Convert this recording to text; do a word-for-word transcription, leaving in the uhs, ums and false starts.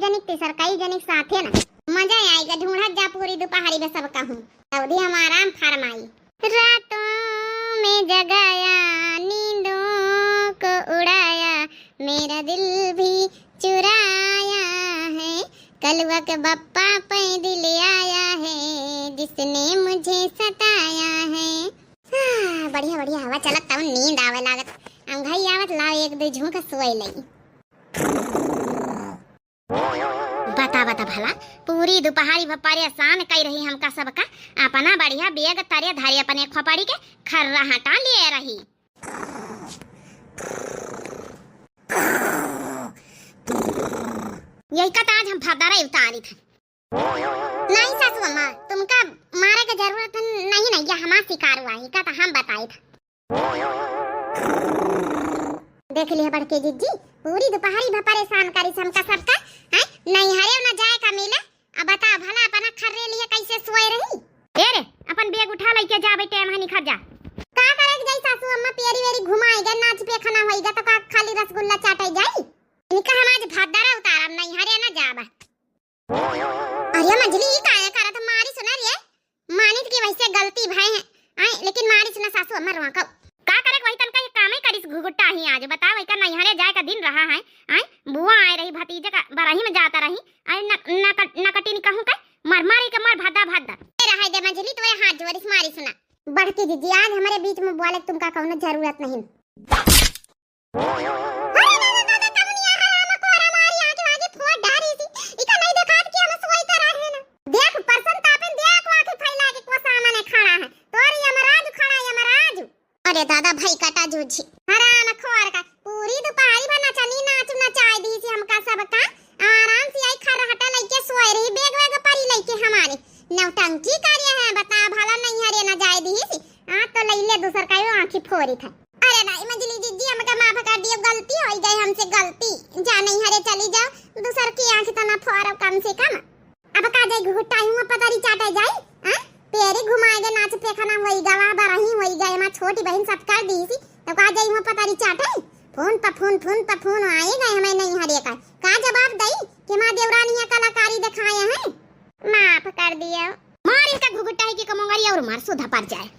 जनिक तीसर कई जनिक साथे ना। मजा आइगा, ढूंढत जा पूरी दुपहरी में सब कहूँ। अवधी हम आराम फरमाई। रातों में जगाया, नींदों को उड़ाया, मेरा दिल भी चुराया है। कलुआ के बप्पा पे दिल आया है, जिसने मुझे सताया है। हाँ, बढ़िया, बढ़िया हवा चलत, तब नींद आवे लागत। अंघई आवत, लाओ एक दो झोंका सोए लई। बता, बता भला, पूरी दुपहरी भर परेशान कई रही हमका सबका। अपना बढ़िया बेग तरे धरे अपने खोपड़ी के खर्रा हटा लिए रही। यही का तो आज हम भदरा उतारी थे। नहीं सासू अम्मा, तुमका मारे के जरूरत नहीं ना, यह हमार शिकार हुआ है, का तो हम बताई था। देख लिया बड़के जिज्जी, पूरी दुपहरी भर परेशान करी हमका सबका, हैं? नैहरे न जाए का मिले। अब बताओ भला, अपना खर्रे लिए कैसे सोए रही? ए रे, अपन बेग उठा लइके जा बेटे, एमहा निखर जा। का करे के जाई सासू अम्मा, पेरी वेरी घुमाई गए, नाच पेखना होई गए, तो का खाली रसगुल्ला चाटे जाई? इनका हम आज भदरा उतारब, नैहरे न जाब। अरे मंझली, ई काहे करत मारी सुना रे? मानित की वैसे गलती भय है, आए, लेकिन मारी सुना सासू अम्मा रोआ का। का करे वही तनका ये कामे करिस घुघुट्टा ही आज, बताओ, एका नैहरे जाए का दिन रहा है, आए, बुआ आए रही, भतीजे का बरही में जाता रही, आए, न, न, न कटिन कहूँ का, मर मारी के मर भद्दा भद्दा। ए रहाई दे मंझली, तोरे हाथ जोड़िस मारी सुना। बढ़ती दीदी, आज हमारे बीच में बोले तुमका कौनो जरूरत नहीं। अरे दादा, दादा, कमुनिया हराम खोरा मारी आगे आगे फोड़ डारी सी। इका नहीं देखात कि हम सोई त रहे ना। देख, परसन तापन देख, आंखें फैला के को सामने खड़ा है। तोर यमराज खड़ा, यमराज। अरे दादा, भाई कटा जूझी। हराम खोर का, पूरी दुपहरी भर नचनी नाच नचाई दी सी हमका सबका। आराम से आई खरहटा लइके सोए रही, बेग वेग परी लइके हमारे। नौटंकी करे है, बता भला नैहरे न जाए दी सी। आ तो लइले दूसर का यो आंखी फोरी था। अरे नाई मंझली दीदी, हमका माफ कर दियो, गलती होई गई हमसे, गलती। जा नैहरे चली जाओ, दूसर की आंख तना फोरो कम से कम। अब का जाई घुघुट्टा ही हुआ पतरी चाटे जाई, हाँ? पेरी घुमाए गए, नाच पेखना होई गवा, बरही होई गए, माँ छोटी बहन सब कर दी सी, तो का जाई हुआ पतरी चाटे? फोन प फोन, फोन प फोन आए गए हमें नैहरे का। का जवाब दई कि माँ देवरानी यहाँ कलाकारी दिखाए हैं? माफ कर दियो। मार इनका घुघुट्टा ही की कमोंगरी और मार सुधा पड़ जाए।